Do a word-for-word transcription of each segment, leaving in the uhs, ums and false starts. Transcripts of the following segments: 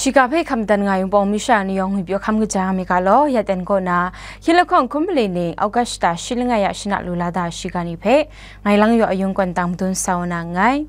Shiga hpe hkam dan nga ai Wunpawng masha ni yawng ngwi pyaw hkam kaja mi ga law, ya ten kaw na, hkying lahkawng hkum mali ning, August shata shi langai ya shana lu la da shiga ni hpe, ngai lang yaw ayung kawn tang madun sa wa na nngai.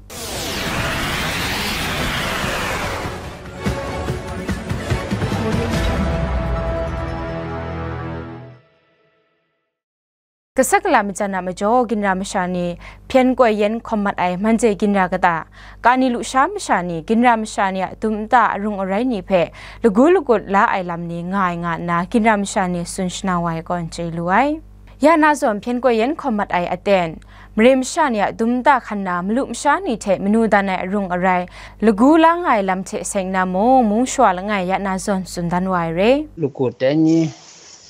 Kasak kala majan a majaw, ginra masha ni hpyen koi yen hkawm mat ai Manje ginra kata, kani lusha masha ni ginra masha ni a dum nta arung arai ni hpe lagu lagut la ai lam ni nga ai nga nna, ginra masha ni tsun shanau ai kawn chye lu ai. Ya na zawn hpyen koi yen hkawm mat ai aten, mare masha ni a dum nta hkan na malu masha ni hte manu dan ai arung arai lagu la nga ai lam hte seng na mung, mung shawa langai ya na zawn tsun dan wa ai re. Lagut ai ni,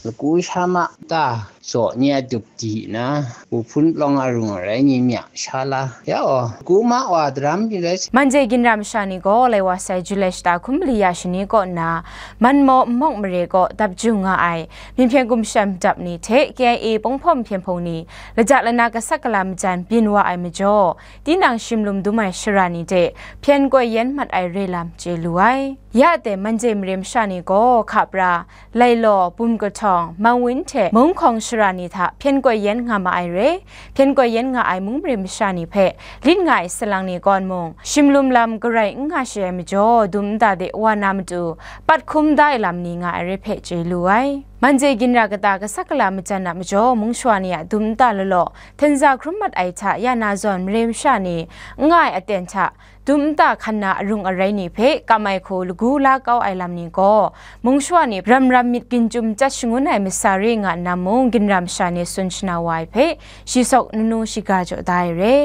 lagu sha ma ta, zaw ni a dup di na, u hpun palawng arung arai ni mya sha la, ya aw, lagu ma wa daram di rai. Manje ginra masha ni gaw, lai wa sai July shata hkum mali ya shani kaw nna, Manmaw nmawk mare kaw dap jung nga ai, Myit hpyen gumshan dap ni hte K I A pawng hpawm hpyen hpung ni, laja lana kasak kala majan byin wa ai majaw, tinang shimlum dum ai shara ni de hpyen koi yen mat ai re lam chye lu ai. Ya te Manje mare masha ni gaw, hka pra, Lailawh, Bum Kahtawng, Mangwin hte Mung Hkawng shara ni hta hpyen koi yen nga ma ai re, hpyen koi yen nga ai mung mare masha ni hpe lit nga ai salang ni kawn mung, shimlum lam garai n nga shi ai majaw, dum nta de wa na matu, pat hkum da ai lam ni nga ai re hpe chye lu ai. Manje ginra kata kasak kala majan a majaw, mung shawa ni a dum nta lalaw, htenza hkrum mat ai hta ya na zawn mare masha ni n nga ai aten hta, dum nta hkan na arung arai ni hpe kam ai hku lagu la kau ai lam ni gaw, mung shawa ni ram ram myit ginjum chyat shangun ai masa re nga nna mung, ginra masha ni tsun shanau wa ai hpe, shi sawk nunu shiga jaw da ai re.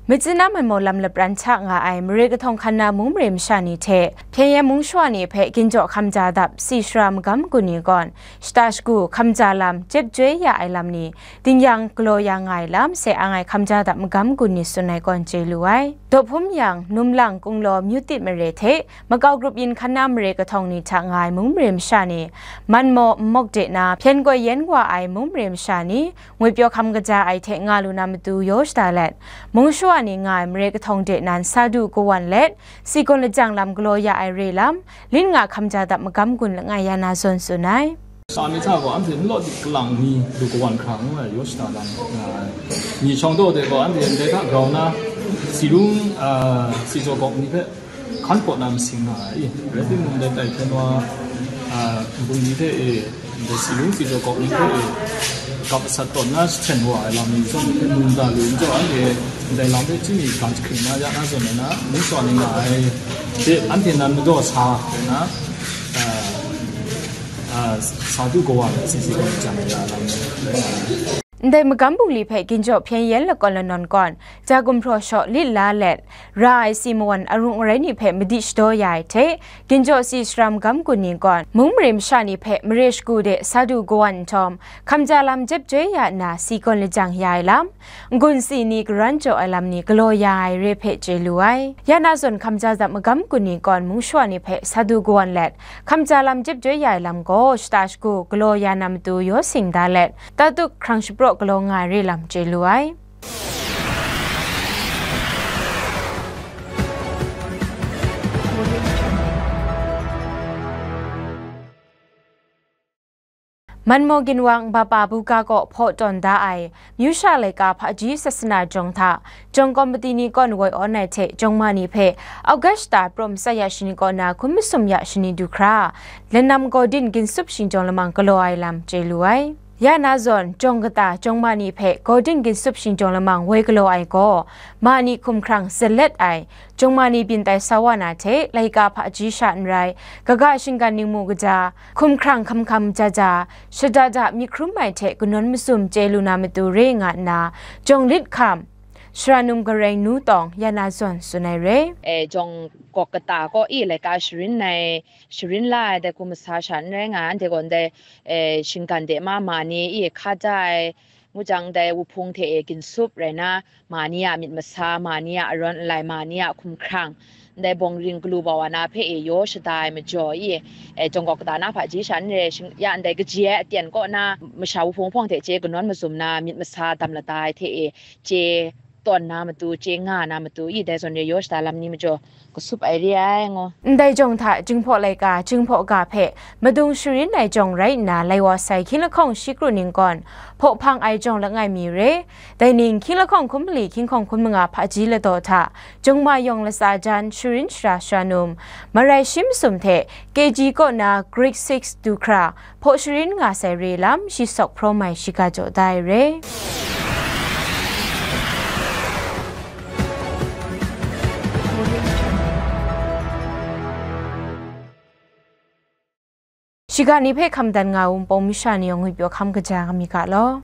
Myitkyina Manmaw lam lapran hta nga ai mare kahtawng hkan na mung mare masha ni hte, Hpyen Yen mung shawa ni hpe ginjaw hkamja dap si sara magam gun ni gawn, shata shagu hkamja lam jep joi ya ai lam ni, ding yang galaw ya nga ai lam, sai ang ai hkamja dap magam gun ni tsun ai kawn chye lu ai. Dawhpum yang, Numlang Kunglaw Myu Tit mare hte, Makau grup yin hkan na mare kahtawng ni hta nga ai mung mare masha ni, Manmaw nmawk de na hpyen koi yen wa ai mung mare masha ni, ngwipyaw hkam kaja ai hte nga lu na matu yaw shada let, mung shawa ni nga ai mare kahtawng de nan sa du kawan let, si gawn lajang lam galaw ya ai re lam, lit nga hkamja dap magam gun langai ya na zawn tsun ai. Sa mi hta gaw anhte nlaw dik kalang ni du kawan hkra ngu ai yaw shada lam nga ai. Ni shawng daw de gaw anhte ndai hta grau na, si rung, a, si jaw gawk ni hpe, hkan hpaw na masing nga ai. Rai timung, dai tai hkyen wa, a, bungli hte e, ndai si rung si jaw gawk ni hte e, kap asat tawn na jahten wa ai lam ni zawn hpe num da lu n jaw, anhte ndai lam hpe chyi mi ga jahkring na ya na zawn ai na, mung shawa ni nga ai hte anhte nan madaw sa ai na, a, a, sa du kawa ai si si gaw jang ya lam ni. Ndai magam bungli hpe ginjaw hpyen yen lakawn lanawn gawn, ja gumhpraw shaw lit la let, ra ai si mawan arung arai ni hpe madi shadaw ya ai hte, ginjaw si sara magam gun ni gawn, mung mare masha ni hpe mare shagu de sa du kawan nhtawm, hkamja lam jep joi ya nna si gawn lajang ya ai lam, n-gun si ni karan jaw ai lam ni galaw ya ai re hpe chye lu ai. Ya na zawn hkamja dap magam gun ni gawn, mung shawa ni hpe sa du kawan let, hkamja lam jep joi ya ai lam gaw, shata shagu galaw ya na matu yaw sing da let, Tatuk hkrang shapraw galaw nga ai re lam chye lu ai. Manmaw ginwang Bapa Buga kaw hpaw tawn da ai, Myu sha laika hpaji sasana jawng hta, jawng kawmati ni kawn woi awn ai hte jawng ma ni hpe, August shata prum tsat ya shani kaw na hkum masum ya shani du hkra, Lanam Gawdin Ginsup Shingjawng Lamang galaw ai lam chye lu ai. Ya na zawn, jawng kata jawng ma ni hpe Gawdin Ginsup Shingjawng Lamang woi galaw ai gaw, ma ni hkumhkrang zalet ai, jawng ma ni byin tai sa wa na hte, laika hpaji sha n rai, kaga shinggan ningmu kaja, hkumhkrang hkam hkam ja ja, shada da myit hkrum ai hte kanawn masum chye lu na matu re nga nna, jawng lit hkam, Sara num Gareng Nu Tawng ya na zawn tsun ai re. E, jawng gawk kata kaw e laika sharin ai, sharin la ai dai hku masa sha n rai nga ai, anhte gaw ndai, e, shinggan de ma, ma ni e hka da ai, ngu jang dai wuhpung hte e ginsup rai na, ma ni a myit masa, ma ni a arawn alai, ma ni a hkumhkrang, Ndai bawng ring galu bau wa na hpe e yaw shada ai majaw i, e, jawng gawk kata na hpaji sha n re, shing-, ya ndai kaji ai aten kaw na masha wuhpung wuhpawng hte chye kanawn mazum na myit masa dam lata ai hte e chye tawn na matu, chye nga na matu i, dai zawn re yaw shada lam ni majaw kasup ai re ai ngaw. Ndai jawng hta Jinghpaw laika, Jinghpaw ga hpe madung sharin ai jawng rai nna, lai wa sai hkying lahkawng shi kru ningkawn hpaw hpang ai jawng langai mi re. Dai ning hkying lahkawng hkum mali hkying hkawng hkum manga hpaji ladaw hta, jawng ma yawng latsa jan sharin shara shara num, marai shi masum hte K G kaw na Greek six du hkra hpaw sharin nga sai re lam shi sawk hpraw mai shiga jaw da ai re. Shiga ni hpe hkam dan nga ai Wunpawng masha ni yawng ngwi pyaw hkam kaja nga mi ga law.